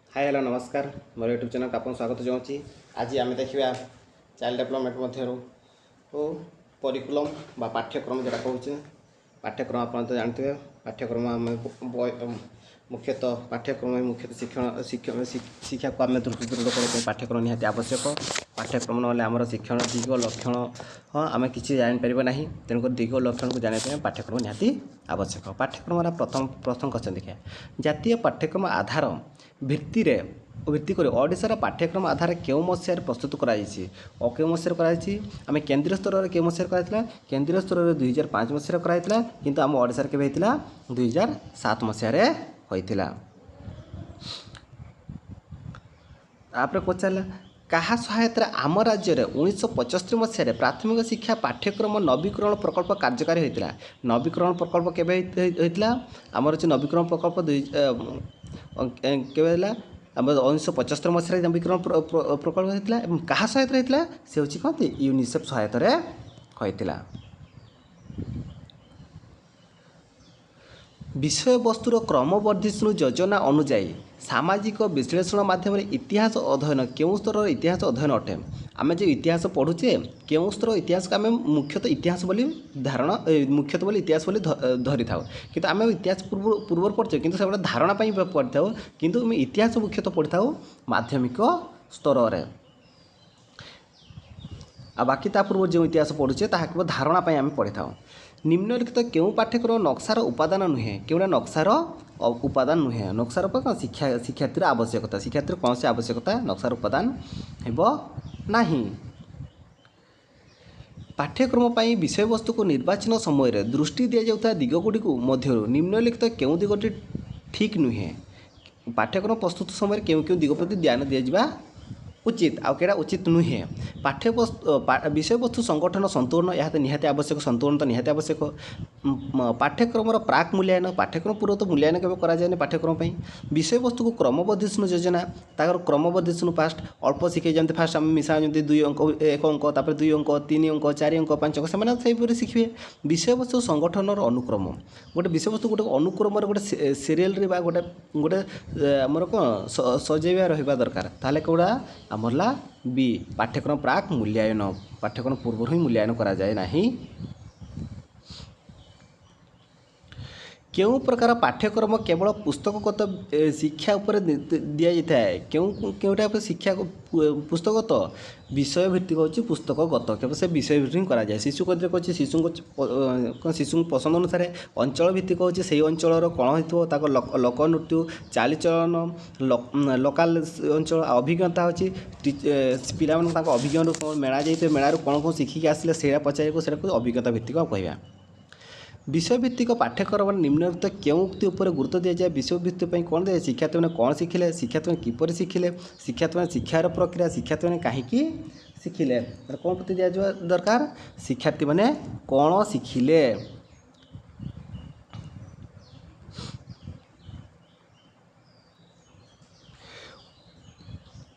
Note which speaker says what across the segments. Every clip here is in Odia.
Speaker 1: ହାଇ, ହ୍ୟାଲୋ, ନମସ୍କାର। ମୋର ୟୁଟ୍ୟୁବ୍ ଚ୍ୟାନେଲ୍କୁ ଆପଣଙ୍କୁ ସ୍ୱାଗତ ଜଣାଉଛି। ଆଜି ଆମେ ଦେଖିବା ଚାଇଲ୍ଡ ଡେଭଲପମେଣ୍ଟ ମଧ୍ୟରୁ ଓ କରିକୁଲମ୍ ବା ପାଠ୍ୟକ୍ରମ ଯେଉଁଟା କହୁଛେ। ପାଠ୍ୟକ୍ରମ ଆପଣ ତ ଜାଣିଥିବେ, ପାଠ୍ୟକ୍ରମ ଆମେ ମୁଖ୍ୟତଃ ପାଠ୍ୟକ୍ରମ ମୁଖ୍ୟତଃ ଶିକ୍ଷଣ ଶିକ୍ଷାକୁ ଆମେ ଦୃଢ଼ କରିବା ପାଇଁ ପାଠ୍ୟକ୍ରମ ନିହାତି ଆବଶ୍ୟକ। ପାଠ୍ୟକ୍ରମ ନହେଲେ ଆମର ଶିକ୍ଷଣ ଦିଗ ଲକ୍ଷଣ ହଁ ଆମେ କିଛି ଜାଣିପାରିବା ନାହିଁ। ତେଣୁକରି ଦିଗ ଲକ୍ଷଣକୁ ଜାଣିବା ପାଇଁ ପାଠ୍ୟକ୍ରମ ନିହାତି ଆବଶ୍ୟକ। ପାଠ୍ୟକ୍ରମର ପ୍ରଥମ କ୍ୱେଶ୍ଚନ୍ ଦେଖିବା। ଜାତୀୟ ପାଠ୍ୟକ୍ରମ ଆଧାର ଭିତ୍ତିରେ ଭିତ୍ତି କରି ଓଡ଼ିଶାର ପାଠ୍ୟକ୍ରମ ଆଧାର କେଉଁ ମସିହାରେ ପ୍ରସ୍ତୁତ କରାଯାଇଛି ଓ କେଉଁ ମସିହାରେ କରାଯାଇଛି? ଆମେ କେନ୍ଦ୍ରୀୟ ସ୍ତରରେ କେଉଁ ମସିହାରେ କରାଯାଇଥିଲା? କେନ୍ଦ୍ରୀୟ ସ୍ତରରେ 2005 ମସିହାରେ କରାଯାଇଥିଲା, କିନ୍ତୁ ଆମ ଓଡ଼ିଶାରେ କେବେ ହେଇଥିଲା? 2007 ମସିହାରେ ହୋଇଥିଲା। ତାପରେ ପଚାରିଲା, କାହା ସହାୟତାରେ ଆମ ରାଜ୍ୟରେ 1975 ମସିହାରେ ପ୍ରାଥମିକ ଶିକ୍ଷା ପାଠ୍ୟକ୍ରମ ନବୀକରଣ ପ୍ରକଳ୍ପ କାର୍ଯ୍ୟକାରୀ ହୋଇଥିଲା? ନବୀକରଣ ପ୍ରକଳ୍ପ କେବେ ହୋଇଥିଲା? ଆମର ହେଉଛି ନବୀକରଣ ପ୍ରକଳ୍ପ ଦୁଇ କେବେ ହେଲା? ଆମର 1975 ମସିହାରେ ନବୀକରଣ ପ୍ରକଳ୍ପ ହୋଇଥିଲା ଏବଂ କାହା ସହାୟତାରେ ହେଇଥିଲା? ସେ ହେଉଛି କ'ଣ? ୟୁନିସେଫ୍ ସହାୟତାରେ ହୋଇଥିଲା। ବିଷୟବସ୍ତୁର କ୍ରମବର୍ଦ୍ଧିଷ୍ଣୁ ଯୋଜନା ଅନୁଯାୟୀ ସାମାଜିକ ବିଶ୍ଳେଷଣ ମାଧ୍ୟମରେ ଇତିହାସ ଅଧ୍ୟୟନ କେଉଁ ସ୍ତରର ଇତିହାସ ଅଧ୍ୟୟନ ଅଟେ? ଆମେ ଯେଉଁ ଇତିହାସ ପଢ଼ୁଛେ, କେଉଁ ସ୍ତର ଇତିହାସକୁ ଆମେ ମୁଖ୍ୟତଃ ଇତିହାସ ବୋଲି ଧାରଣା, ମୁଖ୍ୟତଃ ବୋଲି ଇତିହାସ ବୋଲି ଧରିଥାଉ? କିନ୍ତୁ ଆମେ ଇତିହାସ ପୂର୍ବରୁ ପଢ଼ିଛେ, କିନ୍ତୁ ସେଗୁଡ଼ା ଧାରଣା ପାଇଁ ପଢ଼ିଥାଉ। କିନ୍ତୁ ଆମେ ଇତିହାସ ମୁଖ୍ୟତଃ ପଢ଼ିଥାଉ ମାଧ୍ୟମିକ ସ୍ତରରେ, ଆଉ ବାକି ତା ପୂର୍ବରୁ ଯେଉଁ ଇତିହାସ ପଢ଼ୁଛେ ତାହା କେବଳ ଧାରଣା ପାଇଁ ଆମେ ପଢ଼ିଥାଉ। ନିମ୍ନଲିଖିତ କେଉଁ ପାଠ୍ୟକ୍ରମ ନକ୍ସାର ଉପାଦାନ ନୁହେଁ? କେଉଁଟା ନକ୍ସାର ଉପାଦାନ ନୁହେଁ? ନକ୍ସାର କ'ଣ? ଶିକ୍ଷା ଶିକ୍ଷାର୍ଥୀର ଆବଶ୍ୟକତା। ଶିକ୍ଷାର୍ଥୀର କୌଣସି ଆବଶ୍ୟକତା ନକ୍ସାର ଉପାଦାନ ହେବ ନାହିଁ। ପାଠ୍ୟକ୍ରମ ପାଇଁ ବିଷୟବସ୍ତୁକୁ ନିର୍ବାଚନ ସମୟରେ ଦୃଷ୍ଟି ଦିଆଯାଉଥିବା ଦିଗଗୁଡ଼ିକୁ ମଧ୍ୟରୁ ନିମ୍ନଲିଖିତ କେଉଁ ଦିଗଟି ଠିକ୍ ନୁହେଁ? ପାଠ୍ୟକ୍ରମ ପ୍ରସ୍ତୁତ ସମୟରେ କେଉଁ କେଉଁ ଦିଗ ପ୍ରତି ଧ୍ୟାନ ଦିଆଯିବା ଉଚିତ ଆଉ କେଉଁଟା ଉଚିତ ନୁହେଁ? ପାଠ୍ୟବସ୍ତୁ ବିଷୟବସ୍ତୁ ସଂଗଠନ ସନ୍ତୁଳନ, ଏହା ତ ନିହାତି ଆବଶ୍ୟକ, ସନ୍ତୁଳନ ତ ନିହାତି ଆବଶ୍ୟକ। ପାଠ୍ୟକ୍ରମର ପ୍ରାକ୍ ମୂଲ୍ୟାୟନ, ପାଠ୍ୟକ୍ରମ ପୂର୍ବ ତ ମୂଲ୍ୟାୟନ କେବେ କରାଯାଏନି ପାଠ୍ୟକ୍ରମ ପାଇଁ। ବିଷୟବସ୍ତୁକୁ କ୍ରମବର୍ଦ୍ଧିଷ୍ଣୁ ଯୋଜନା, ତାଙ୍କର କ୍ରମବର୍ଦ୍ଧିଷ୍ଣୁ ଫାଷ୍ଟ ଅଳ୍ପ ଶିଖେଇ ଯେମିତି ଫାଷ୍ଟ ଆମେ ମିଶା ଯେମିତି 2 ଅଙ୍କ, 1 ଅଙ୍କ, ତାପରେ 2 ଅଙ୍କ, 3 ଅଙ୍କ, 4 ଅଙ୍କ, 5 ଅଙ୍କ, ସେମାନେ ସେହିପରି ଶିଖିବେ। ବିଷୟବସ୍ତୁ ସଂଗଠନର ଅନୁକ୍ରମ, ଗୋଟେ ବିଷୟବସ୍ତୁ ଗୋଟେ ଅନୁକ୍ରମରେ ଗୋଟେ ସିରିଏଲରେ ବା ଗୋଟେ ଆମର କ'ଣ ସଜେଇବା ରହିବା ଦରକାର। ତାହେଲେ କେଉଁଟା ଆମର ହେଲା? ବି, ପାଠ୍ୟକ୍ରମ ପ୍ରାକ୍ ମୂଲ୍ୟାୟନ। ପାଠ୍ୟକ୍ରମ ପୂର୍ବରୁ ହିଁ ମୂଲ୍ୟାୟନ କରାଯାଏ ନାହିଁ। କେଉଁ ପ୍ରକାର ପାଠ୍ୟକ୍ରମ କେବଳ ପୁସ୍ତକଗତ ଶିକ୍ଷା ଉପରେ ଦିଆଯାଇଥାଏ? କେଉଁ କେଉଁଟା ଶିକ୍ଷା ପୁସ୍ତକଗତ ବିଷୟ ଭିତ୍ତିକ ହେଉଛି? ପୁସ୍ତକଗତ କେବଳ ସେ ବିଷୟ ଭିତ୍ତିକ ହିଁ କରାଯାଏ। ଶିଶୁ କେନ୍ଦ୍ରିକ ହେଉଛି ଶିଶୁଙ୍କ ଶିଶୁଙ୍କ ପସନ୍ଦ ଅନୁସାରେ। ଅଞ୍ଚଳ ଭିତ୍ତିକ ହେଉଛି ସେଇ ଅଞ୍ଚଳର କ'ଣ ହେଇଥିବ, ତାଙ୍କ ଲୋକ ନୃତ୍ୟ, ଚାଲିଚଳନ, ଲୋକାଲ ଅଞ୍ଚଳ। ଅଭିଜ୍ଞତା ହେଉଛି ପିଲାମାନଙ୍କୁ ତାଙ୍କ ଅଭିଜ୍ଞତାରୁ କ'ଣ ମେଳା ଯାଇଥିବେ, ମେଳାରୁ କ'ଣ କ'ଣ ଶିଖିକି ଆସିଲେ ସେଇଟା ପଚାରିବାକୁ, ସେଇଟାକୁ ଅଭିଜ୍ଞତା ଭିତ୍ତିକ କହିବା। ବିଷୟଭିତ୍ତିକ ପାଠ୍ୟକ୍ରମରେ ନିମ୍ନଲିଖିତ କେଉଁ ଉକ୍ତି ଉପରେ ଗୁରୁତ୍ୱ ଦିଆଯାଏ? ବିଷୟଭିତ୍ତି ପାଇଁ କ'ଣ ଦିଆଯାଏ? ଶିକ୍ଷାର୍ଥୀମାନେ କ'ଣ ଶିଖିଲେ, ଶିକ୍ଷାର୍ଥୀମାନେ କିପରି ଶିଖିଲେ, ଶିକ୍ଷାର୍ଥୀମାନେ ଶିକ୍ଷାର ପ୍ରକ୍ରିୟା, ଶିକ୍ଷାର୍ଥୀମାନେ କାହିଁକି ଶିଖିଲେ। ତାହେଲେ କ'ଣ ପ୍ରତି ଦିଆଯିବା ଦରକାର? ଶିକ୍ଷାର୍ଥୀମାନେ କ'ଣ ଶିଖିଲେ।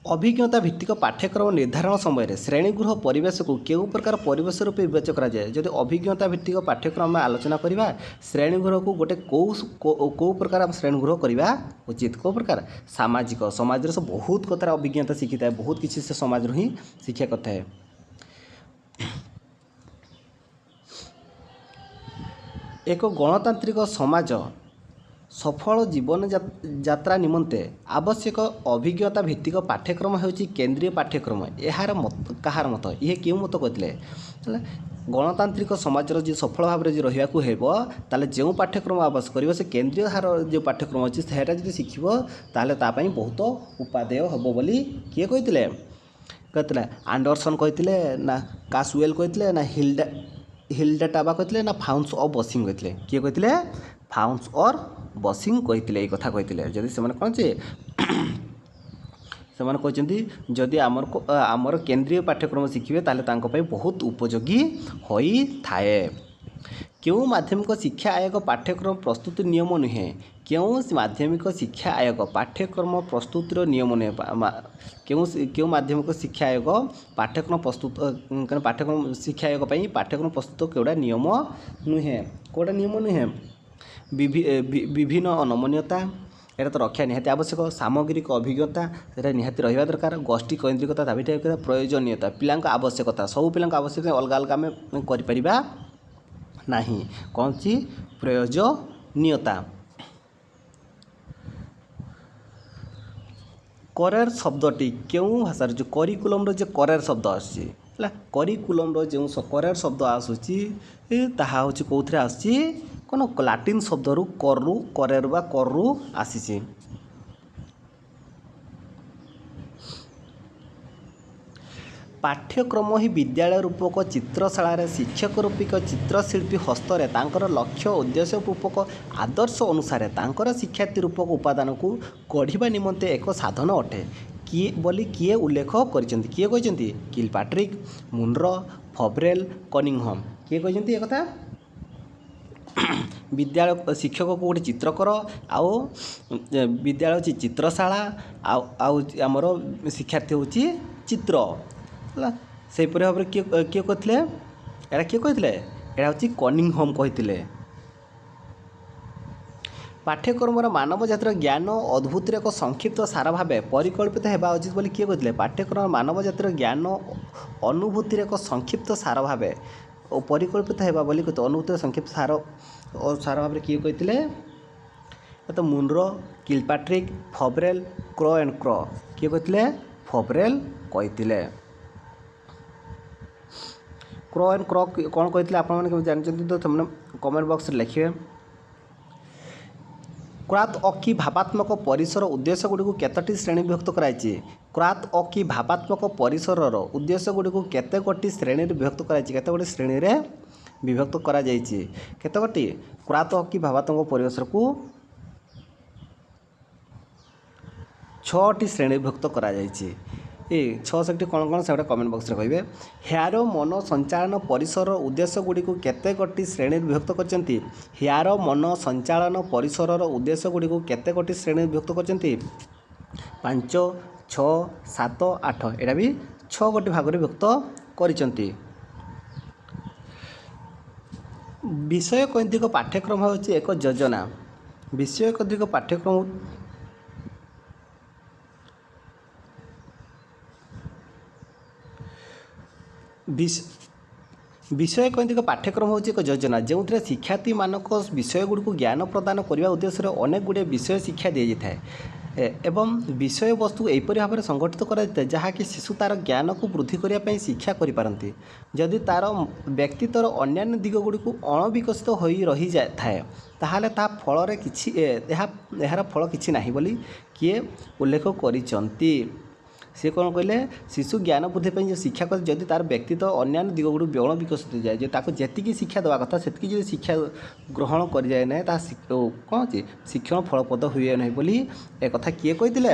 Speaker 1: ଅଭିଜ୍ଞତା ଭିତ୍ତିକ ପାଠ୍ୟକ୍ରମ ନିର୍ଦ୍ଧାରଣ ସମୟରେ ଶ୍ରେଣୀଗୃହ ପରିବେଶକୁ କେଉଁ ପ୍ରକାର ପରିବେଶ ରୂପେ ବିବେଚନା କରାଯାଏ? ଯଦି ଅଭିଜ୍ଞତା ଭିତ୍ତିକ ପାଠ୍ୟକ୍ରମ ଆମେ ଆଲୋଚନା କରିବା, ଶ୍ରେଣୀଗୃହକୁ ଗୋଟେ କେଉଁ ପ୍ରକାର ଆମେ ଶ୍ରେଣୀଗୃହ କରିବା ଉଚିତ? କେଉଁ ପ୍ରକାର? ସାମାଜିକ। ସମାଜରେ ସବୁ ବହୁତ କଥାର ଅଭିଜ୍ଞତା ଶିଖିଥାଏ, ବହୁତ କିଛି ସେ ସମାଜରୁ ହିଁ ଶିକ୍ଷା କରିଥାଏ। ଏକ ଗଣତାନ୍ତ୍ରିକ ସମାଜ ସଫଳ ଜୀବନ ଯାତ୍ରା ନିମନ୍ତେ ଆବଶ୍ୟକ ଅଭିଜ୍ଞତା ଭିତ୍ତିକ ପାଠ୍ୟକ୍ରମ ହେଉଛି କେନ୍ଦ୍ରୀୟ ପାଠ୍ୟକ୍ରମ। ଏହାର ମତ କାହାର ମତ? ଇଏ କେଉଁ ମତ କହିଥିଲେ? ହେଲା ଗଣତାନ୍ତ୍ରିକ ସମାଜର ଯିଏ ସଫଳ ଭାବରେ ଯଦି ରହିବାକୁ ହେବ, ତାହେଲେ ଯେଉଁ ପାଠ୍ୟକ୍ରମ ଆବଶ୍ୟକ କରିବ, ସେ କେନ୍ଦ୍ରୀୟ ହାର ଯେଉଁ ପାଠ୍ୟକ୍ରମ ଅଛି ସେଇଟା ଯଦି ଶିଖିବ ତାହେଲେ ତା ପାଇଁ ବହୁତ ଉପାଦେୟ ହେବ ବୋଲି କିଏ କହିଥିଲେ? କହିଥିଲେ ଆଣ୍ଡରସନ୍ କହିଥିଲେ ନା କାସୱେଲ୍ କହିଥିଲେ ନା ହିଲ୍ଡା ଟାବା କହିଥିଲେ ନା ଫାଉନ୍ସ ଅଫ୍ ବସିଂ କହିଥିଲେ? କିଏ କହିଥିଲେ? ଫାଉନ୍ସ ଅର୍ ବସିଂ କହିଥିଲେ, ଏଇ କଥା କହିଥିଲେ। ଯଦି ସେମାନେ କ'ଣ ଯେ ସେମାନେ କହିଛନ୍ତି ଯଦି ଆମର କେନ୍ଦ୍ରୀୟ ପାଠ୍ୟକ୍ରମ ଶିଖିବେ ତାହେଲେ ତାଙ୍କ ପାଇଁ ବହୁତ ଉପଯୋଗୀ ହୋଇଥାଏ। କେଉଁ ମାଧ୍ୟମିକ ଶିକ୍ଷା ଆୟୋଗ ପାଠ୍ୟକ୍ରମ ପ୍ରସ୍ତୁତି ନିୟମ ନୁହେଁ? କେଉଁ ମାଧ୍ୟମିକ ଶିକ୍ଷା ଆୟୋଗ ପାଠ୍ୟକ୍ରମ ପ୍ରସ୍ତୁତିର ନିୟମ ନୁହେଁ? କେଉଁ ମାଧ୍ୟମିକ ଶିକ୍ଷା ଆୟୋଗ ପାଠ୍ୟକ୍ରମ ପ୍ରସ୍ତୁତ, ପାଠ୍ୟକ୍ରମ ଶିକ୍ଷା ଆୟୋଗ ପାଇଁ ପାଠ୍ୟକ୍ରମ ପ୍ରସ୍ତୁତ କେଉଁଟା ନିୟମ ନୁହେଁ? କେଉଁଟା ନିୟମ ନୁହେଁ? ବିଭିନ୍ନ ଅନମନୀୟତା, ଏଇଟା ତ ରଖିବା ନିହାତି ଆବଶ୍ୟକ। ସାମଗ୍ରିକ ଅଭିଜ୍ଞତା ସେଇଟା ନିହାତି ରହିବା ଦରକାର। ଗୋଷ୍ଠୀ କୈନ୍ଦ୍ରିକତା ତା ଭିତରେ ପ୍ରୟୋଜନୀୟତା, ପିଲାଙ୍କ ଆବଶ୍ୟକତା, ସବୁ ପିଲାଙ୍କ ଆବଶ୍ୟକତା ଅଲଗା ଅଲଗା ଆମେ କରିପାରିବା ନାହିଁ। କ'ଣ ଅଛି? ପ୍ରୟୋଜନୀୟତା। କରେର ଶବ୍ଦଟି କେଉଁ ଭାଷାରେ? ଯେଉଁ କରିକୁଲମର ଯେ କରେର ଶବ୍ଦ ଆସୁଛି, ହେଲା, କରିକୁଲମର ଯେଉଁ କରେର ଶବ୍ଦ ଆସୁଛି ତାହା ହେଉଛି କେଉଁଥିରେ ଆସୁଛି? କ'ଣ ଲାଟିନ୍ ଶବ୍ଦରୁ କରରୁ, କରେର ବା କରରୁ ଆସିଛି। ପାଠ୍ୟକ୍ରମ ହିଁ ବିଦ୍ୟାଳୟ ରୂପକ ଚିତ୍ରଶାଳାରେ ଶିକ୍ଷକ ରୂପକ ଚିତ୍ରଶିଳ୍ପୀ ହସ୍ତରେ ତାଙ୍କର ଲକ୍ଷ୍ୟ ଉଦ୍ଦେଶ୍ୟ ରୂପକ ଆଦର୍ଶ ଅନୁସାରେ ତାଙ୍କର ଶିକ୍ଷାର୍ଥୀ ରୂପକ ଉପାଦାନକୁ ଗଢ଼ିବା ନିମନ୍ତେ ଏକ ସାଧନ ଅଟେ କିଏ ବୋଲି କିଏ ଉଲ୍ଲେଖ କରିଛନ୍ତି? କିଏ କହିଛନ୍ତି? କିଲପାଟ୍ରିକ୍, ମୁନର, ଫବ୍ରେଲ୍, କନିଂହମ୍। କିଏ କହିଛନ୍ତି ଏକଥା? ବିଦ୍ୟାଳୟ ଶିକ୍ଷକକୁ ଗୋଟେ ଚିତ୍ରକର, ଆଉ ବିଦ୍ୟାଳୟ ହେଉଛି ଚିତ୍ରଶାଳା, ଆଉ ଆମର ଶିକ୍ଷାର୍ଥୀ ହେଉଛି ଚିତ୍ର, ହେଲା। ସେହିପରି ଭାବରେ କିଏ କିଏ କହିଥିଲେ ଏଇଟା? କିଏ କହିଥିଲେ ଏଇଟା? ହେଉଛି କନିଂହମ୍ କହିଥିଲେ। ପାଠ୍ୟକ୍ରମର ମାନବ ଜାତିର ଜ୍ଞାନ ଅଦ୍ଭୁତିର ଏକ ସଂକ୍ଷିପ୍ତ ସାର ଭାବେ ପରିକଳ୍ପିତ ହେବା ଉଚିତ ବୋଲି କିଏ କହିଥିଲେ? ପାଠ୍ୟକ୍ରମ ମାନବ ଜାତିର ଜ୍ଞାନ ଅନୁଭୂତିର ଏକ ସଂକ୍ଷିପ୍ତ ସାର ଭାବେ ଓ ପରିକଳ୍ପିତ ହେବା ବୋଲି, ଅନୁଭୂତିର ସଂକ୍ଷିପ୍ତ ସାର ଭାବରେ କିଏ କହିଥିଲେ? ତ Munro, Kilpatrick, Fabreau, Crow and Crow. କିଏ କହିଥିଲେ? ଫବ୍ରେଲ୍ କହିଥିଲେ। କ୍ରୋ ଆଣ୍ଡ କ୍ରୋ କ'ଣ କହିଥିଲେ ଆପଣମାନେ କେମିତି ଜାଣିଛନ୍ତି ତ ସେମାନେ କମେଣ୍ଟ ବକ୍ସରେ ଲେଖିବେ। କ୍ରାତ୍ ଅକି ଭାବାତ୍ମକ ପରିସର ଉଦ୍ଦେଶ୍ୟ ଗୁଡ଼ିକୁ କେତୋଟି ଶ୍ରେଣୀ ବିଭକ୍ତ କରାଯାଇଛି? କ୍ରାତ୍ ଅକି ଭାବାତ୍ମକ ପରିସରର ଉଦ୍ଦେଶ୍ୟ ଗୁଡ଼ିକୁ କେତେ ଗୋଟି ଶ୍ରେଣୀରେ ବିଭକ୍ତ କରାଯାଇଛି? କେତେ ଗୋଟି ଶ୍ରେଣୀରେ ବିଭକ୍ତ କରାଯାଇଛି? କେତେ ଗୋଟି? କ୍ରାତ୍ ଅକି ଭାବାତ୍ମକ ପରିସରକୁ 6ଟି ଶ୍ରେଣୀ ବିଭକ୍ତ କରାଯାଇଛି। ଏ 6ଟି କ'ଣ କ'ଣ ସେଗୁଡ଼ା କମେଣ୍ଟ ବକ୍ସରେ କହିବେ। ହ୍ୟାରୋ ମନ ସଞ୍ଚାଳନ ପରିସର ଉଦ୍ଦେଶ୍ୟ ଗୁଡ଼ିକୁ କେତେ ଗୋଟି ଶ୍ରେଣୀରେ ବିଭକ୍ତ କରିଛନ୍ତି? ହ୍ୟାରୋ ମନ ସଞ୍ଚାଳନ ପରିସରର ଉଦ୍ଦେଶ୍ୟ ଗୁଡ଼ିକୁ କେତେ ଗୋଟି ଶ୍ରେଣୀରେ ବିଭକ୍ତ କରିଛନ୍ତି? 5, 6, 7, 8। ଏଇଟା ବି 6 ଗୋଟି ଭାଗରେ ବିଭକ୍ତ କରିଛନ୍ତି। ବିଷୟ କୈନ୍ଦ୍ରିକ ପାଠ୍ୟକ୍ରମ ହେଉଛି ଏକ ଯୋଜନା। ବିଷୟ କୈନ୍ଦ୍ରିକ ପାଠ୍ୟକ୍ରମ ବିଷୟ କୈନ୍ଦ୍ରିକ ପାଠ୍ୟକ୍ରମ ହେଉଛି ଏକ ଯୋଜନା ଯେଉଁଥିରେ ଶିକ୍ଷାର୍ଥୀମାନଙ୍କ ବିଷୟଗୁଡ଼ିକୁ ଜ୍ଞାନ ପ୍ରଦାନ କରିବା ଉଦ୍ଦେଶ୍ୟରେ ଅନେକ ଗୁଡ଼ିଏ ବିଷୟ ଶିକ୍ଷା ଦିଆଯାଇଥାଏ ଏବଂ ବିଷୟବସ୍ତୁ ଏହିପରି ଭାବରେ ସଂଗଠିତ କରାଯାଇଥାଏ ଯାହାକି ଶିଶୁ ତା'ର ଜ୍ଞାନକୁ ବୃଦ୍ଧି କରିବା ପାଇଁ ଶିକ୍ଷା କରିପାରନ୍ତି। ଯଦି ତା'ର ବ୍ୟକ୍ତିତ୍ୱର ଅନ୍ୟାନ୍ୟ ଦିଗ ଗୁଡ଼ିକୁ ଅଣବିକଶିତ ହୋଇ ରହିଯାଇଥାଏ, ତାହେଲେ ତାହା ଫଳରେ କିଛି ଏହା ଏହାର ଫଳ କିଛି ନାହିଁ ବୋଲି କିଏ ଉଲ୍ଲେଖ କରିଛନ୍ତି? ସେ କ'ଣ କହିଲେ? ଶିଶୁ ଜ୍ଞାନ ବୃଦ୍ଧି ପାଇଁ ଯେଉଁ ଶିକ୍ଷା କରେ, ଯଦି ତା'ର ବ୍ୟକ୍ତିତ୍ୱ ଅନ୍ୟାନ୍ୟ ଦିଗ ଗୁଡ଼ିକୁ ବ୍ୟଣ ବିକଶିତ ହେଇଯାଏ, ଯେ ତାକୁ ଯେତିକି ଶିକ୍ଷା ଦେବା କଥା ସେତିକି ଯଦି ଶିକ୍ଷା ଗ୍ରହଣ କରିଯାଏ ନାହିଁ, ତାହା କ'ଣ ଅଛି ଶିକ୍ଷଣ ଫଳପ୍ରଦ ହୁଏ ନାହିଁ ବୋଲି ଏକଥା କିଏ କହିଥିଲେ?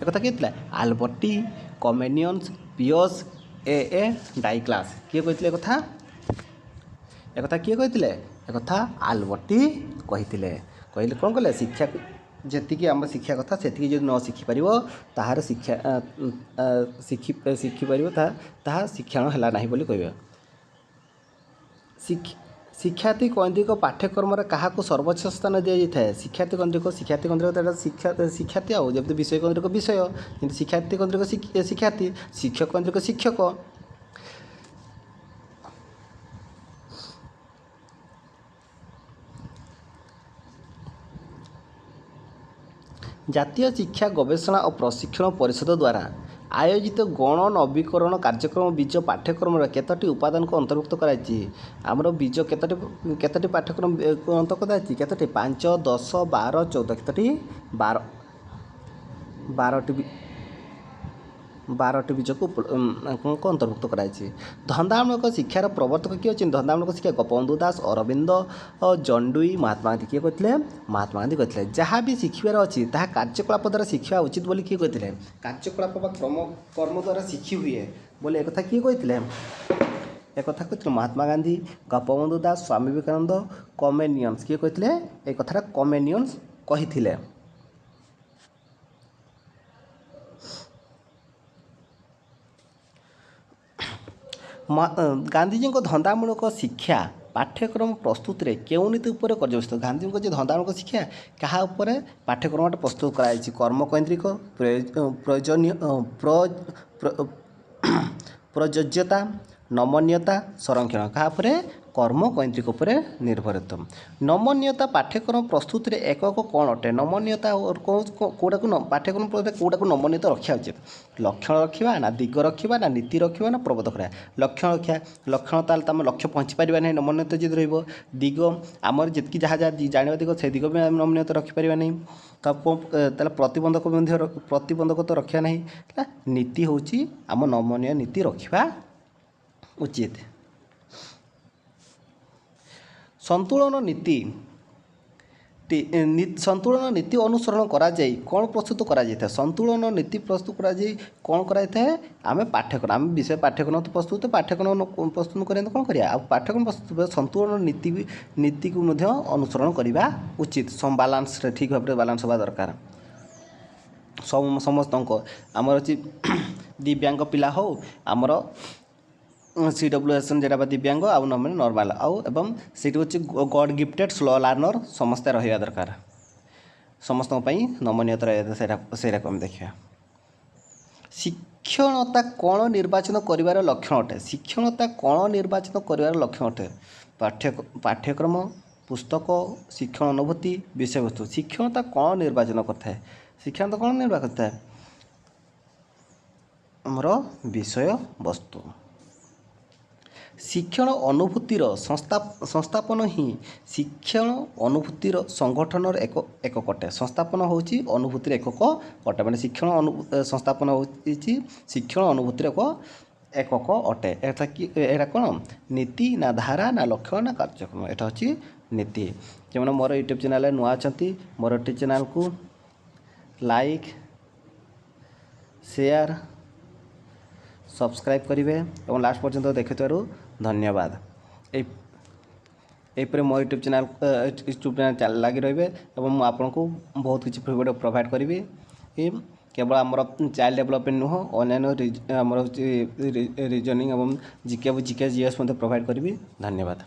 Speaker 1: ଏକଥା କିଏ ଥିଲା? ଆଲବର୍ଟି, କମେନିୟନ୍ସ, ପିୟସ୍, ଏ ଏ ଡାଇକ୍ଲାସ୍। କିଏ କହିଥିଲେ ଏକଥା? ଏକଥା କିଏ କହିଥିଲେ? ଏକଥା ଆଲବର୍ଟି କହିଥିଲେ। କହିଲେ କ'ଣ କଲେ? ଶିକ୍ଷା ଯେତିକି ଆମ ଶିକ୍ଷା କଥା ସେତିକି ଯଦି ନ ଶିଖିପାରିବ, ତାହାର ଶିକ୍ଷା ଶିଖିପାରିବ ତାହା ଶିକ୍ଷଣ ହେଲା ନାହିଁ ବୋଲି କହିବେ। ଶିକ୍ଷାର୍ଥୀ କୈନ୍ଦ୍ରିକ ପାଠ୍ୟକ୍ରମରେ କାହାକୁ ସର୍ବୋଚ୍ଚ ସ୍ଥାନ ଦିଆଯାଇଥାଏ? ଶିକ୍ଷାର୍ଥୀ କୈନ୍ଦ୍ରିକ, ଶିକ୍ଷାର୍ଥୀ କୈନ୍ଦ୍ରିକ ଏଇଟା ଶିକ୍ଷା ଶିକ୍ଷାର୍ଥୀ, ଆଉ ଯେମିତି ବିଷୟ କୈନ୍ଦ୍ରିକ ବିଷୟ, ଯେମିତି ଶିକ୍ଷାର୍ଥୀ କୈନ୍ଦ୍ରିକ ଶିକ୍ଷାର୍ଥୀ, ଶିକ୍ଷକ କୈନ୍ଦ୍ରିକ ଶିକ୍ଷକ। ଜାତୀୟ ଶିକ୍ଷା ଗବେଷଣା ଓ ପ୍ରଶିକ୍ଷଣ ପରିଷଦ ଦ୍ୱାରା ଆୟୋଜିତ ଗଣ ନବୀକରଣ କାର୍ଯ୍ୟକ୍ରମ ବୀଜ ପାଠ୍ୟକ୍ରମର କେତୋଟି ଉପାଦାନକୁ ଅନ୍ତର୍ଭୁକ୍ତ କରାଯାଇଛି? ଆମର ବୀଜ କେତୋଟି ପାଠ୍ୟକ୍ରମ ଅନ୍ତର୍ଭୁକ୍ତ କରାଯାଇଛି? କେତୋଟି? 5, 10, 12, 14। କେତୋଟି? 12ଟି, 12ଟି ବୀଜକୁ ଅନ୍ତର୍ଭୁକ୍ତ କରାଯାଇଛି। ଧନ୍ଦାମୂଳକ ଶିକ୍ଷାର ପ୍ରବର୍ତ୍ତକ କିଏ ଅଛନ୍ତି? ଧନ୍ଦାମୂଳକ ଶିକ୍ଷା ଗୋପବନ୍ଧୁ ଦାସ, ଅରବିନ୍ଦ, ଜଣ୍ଡୁଇ, ମହାତ୍ମା ଗାନ୍ଧୀ। କିଏ କହିଥିଲେ? ମହାତ୍ମା ଗାନ୍ଧୀ କହିଥିଲେ। ଯାହା ବି ଶିଖିବାର ଅଛି ତାହା କାର୍ଯ୍ୟକଳାପ ଦ୍ୱାରା ଶିଖିବା ଉଚିତ ବୋଲି କିଏ କହିଥିଲେ? କାର୍ଯ୍ୟକଳାପ ବା କର୍ମ ଦ୍ୱାରା ଶିଖି ହୁଏ ବୋଲି ଏକଥା କିଏ କହିଥିଲେ? ଏକଥା କହିଥିଲେ ମହାତ୍ମା ଗାନ୍ଧୀ, ଗୋପବନ୍ଧୁ ଦାସ, ସ୍ୱାମୀ ବିବେକାନନ୍ଦ, କମେନିୟନ୍ସ। କିଏ କହିଥିଲେ ଏ କଥାଟା? କମେନିୟନ୍ସ କହିଥିଲେ। ଗାନ୍ଧିଜୀଙ୍କ ଧନ୍ଦାମୂଳକ ଶିକ୍ଷା ପାଠ୍ୟକ୍ରମ ପ୍ରସ୍ତୁତିରେ କେଉଁ ନୀତି ଉପରେ ପର୍ଯ୍ୟବସିତ? ଗାନ୍ଧୀଙ୍କ ଯେ ଧନ୍ଦାମୂଳକ ଶିକ୍ଷା କାହା ଉପରେ ପାଠ୍ୟକ୍ରମଟା ପ୍ରସ୍ତୁତ କରାଯାଇଛି? କର୍ମକୈନ୍ଦ୍ରିକ, ପ୍ରୟୋଜନୀୟ, ପ୍ରଯୋଜ୍ୟତା, ନମନୀୟତା, ସଂରକ୍ଷଣ। କାହା ଉପରେ? କର୍ମକୈନ୍ଦ୍ରିକ ଉପରେ ନିର୍ଭରିତ। ନମନୀୟତା ପାଠ୍ୟକ୍ରମ ପ୍ରସ୍ତୁତିରେ ଏକକ କ'ଣ ଅଟେ? ନମନୀୟତା କେଉଁଟାକୁ, ପାଠ୍ୟକ୍ରମ କେଉଁଟାକୁ ନମନୀୟତା ରଖିବା ଉଚିତ? ଲକ୍ଷଣ ରଖିବା ନା ଦିଗ ରଖିବା ନା ନୀତି ରଖିବା ନା ପ୍ରବୋଧ କରିବା? ଲକ୍ଷଣ ରଖିବା। ଲକ୍ଷଣ ତାହେଲେ ତ ଆମେ ଲକ୍ଷ୍ୟ ପହଞ୍ଚି ପାରିବା ନାହିଁ ନମନୀୟତା ଯଦି ରହିବ। ଦିଗ, ଆମର ଯେତିକି ଯାହା ଯାହା ଜାଣିବା ଦିଗ, ସେ ଦିଗ ବି ଆମେ ନମନୀୟତା ରଖିପାରିବା ନାହିଁ। ତ ତାହେଲେ ପ୍ରତିବନ୍ଧକ ମଧ୍ୟ, ପ୍ରତିବନ୍ଧକ ତ ରଖିବା ନାହିଁ। ହେଲା ନୀତି ହେଉଛି ଆମ ନମନୀୟ ନୀତି ରଖିବା ଉଚିତ। ସନ୍ତୁଳନ ନୀତି, ସନ୍ତୁଳନ ନୀତି ଅନୁସରଣ କରାଯାଇ କ'ଣ ପ୍ରସ୍ତୁତ କରାଯାଇଥାଏ? ସନ୍ତୁଳନ ନୀତି ପ୍ରସ୍ତୁତ କରାଯାଇ କ'ଣ କରାଯାଇଥାଏ? ଆମେ ପାଠ୍ୟକ୍ରମ, ଆମେ ବିଷୟ ପାଠ୍ୟକ୍ରମ ତ ପ୍ରସ୍ତୁତ, ପାଠ୍ୟକ୍ରମ ପ୍ରସ୍ତୁତ କରିବା ତ କ'ଣ କରିବା? ଆଉ ପାଠ୍ୟକ୍ରମ ପ୍ରସ୍ତୁତ ସନ୍ତୁଳନ ନୀତି ନୀତିକୁ ମଧ୍ୟ ଅନୁସରଣ କରିବା ଉଚିତ। ବାଲାନ୍ସରେ, ଠିକ୍ ଭାବରେ ବାଲାନ୍ସ ହେବା ଦରକାର। ସମସ୍ତଙ୍କ ଆମର ଅଛି ଦିବ୍ୟାଙ୍ଗ ପିଲା ହଉ, ଆମର ସି ଡବ୍ଲ୍ୟୁ ଏସ୍ ଯେଟା ବା ଦିବ୍ୟାଙ୍ଗ ଆଉ ନର୍ମାଲ୍ ଆଉ ଏବଂ ସେଇଠି ହେଉଛି ଗଡ଼୍ ଗିଫ୍ଟେଡ଼୍ ସ୍ଲୋ ଲର୍ଣ୍ଣର୍, ସମସ୍ତେ ରହିବା ଦରକାର। ସମସ୍ତଙ୍କ ପାଇଁ ନମନୀୟତା ରହିବା, ସେଇଟାକୁ ଆମେ ଦେଖିବା। ଶିକ୍ଷଣତା କ'ଣ ନିର୍ବାଚନ କରିବାର ଲକ୍ଷଣ ଅଟେ? ଶିକ୍ଷଣତା କ'ଣ ନିର୍ବାଚନ କରିବାର ଲକ୍ଷଣ ଅଟେ? ପାଠ୍ୟକ୍ରମ, ପୁସ୍ତକ, ଶିକ୍ଷଣ ଅନୁଭୂତି, ବିଷୟବସ୍ତୁ। ଶିକ୍ଷଣତା କ'ଣ ନିର୍ବାଚନ କରିଥାଏ? ଶିକ୍ଷଣତା କ'ଣ ନିର୍ବାଚନ କରିଥାଏ? ଆମର ବିଷୟବସ୍ତୁ। ଶିକ୍ଷଣ ଅନୁଭୂତିର ସଂସ୍ଥାପନ ହିଁ ଶିକ୍ଷଣ ଅନୁଭୂତିର ସଂଗଠନର ଏକ ଏକକ ଅଟେ। ସଂସ୍ଥାପନ ହେଉଛି ଅନୁଭୂତିର ଏକକ ଅଟେ, ମାନେ ଶିକ୍ଷଣ ସଂସ୍ଥାପନ ହେଉଛି ଶିକ୍ଷଣ ଅନୁଭୂତିର ଏକ ଏକକ ଅଟେ। ଏଟା କି, ଏଇଟା କ'ଣ? ନୀତି ନା ଧାରା ନା ଲକ୍ଷ୍ୟ ନା କାର୍ଯ୍ୟକ୍ରମ? ଏଇଟା ହେଉଛି ନୀତି। ଯେଉଁମାନେ ମୋର ୟୁଟ୍ୟୁବ୍ ଚ୍ୟାନେଲ୍ରେ ନୂଆ ଅଛନ୍ତି, ମୋର ୟୁଟ୍ୟୁବ୍ ଚ୍ୟାନେଲ୍କୁ ଲାଇକ୍, ସେୟାର, ସବସ୍କ୍ରାଇବ୍ କରିବେ ଏବଂ ଲାଷ୍ଟ ପର୍ଯ୍ୟନ୍ତ ଦେଖିଥିବାରୁ ଧନ୍ୟବାଦ। ଏହିପରି ମୋ ୟୁଟ୍ୟୁବ୍ ଚ୍ୟାନେଲ୍ ଲାଗି ରହିବେ ଏବଂ ମୁଁ ଆପଣଙ୍କୁ ବହୁତ କିଛି ଫ୍ରି ଭିଡ଼ିଓ ପ୍ରୋଭାଇଡ଼ କରିବି। କେବଳ ଆମର ଚାଇଲ୍ଡ ଡେଭଲପମେଣ୍ଟ ନୁହଁ, ଅନ୍ୟାନ୍ୟ ଆମର ହେଉଛି ରିଜନିଂ ଏବଂ ଜିକେ, ଜିଏସ୍ ମଧ୍ୟ ପ୍ରୋଭାଇଡ଼ କରିବି। ଧନ୍ୟବାଦ।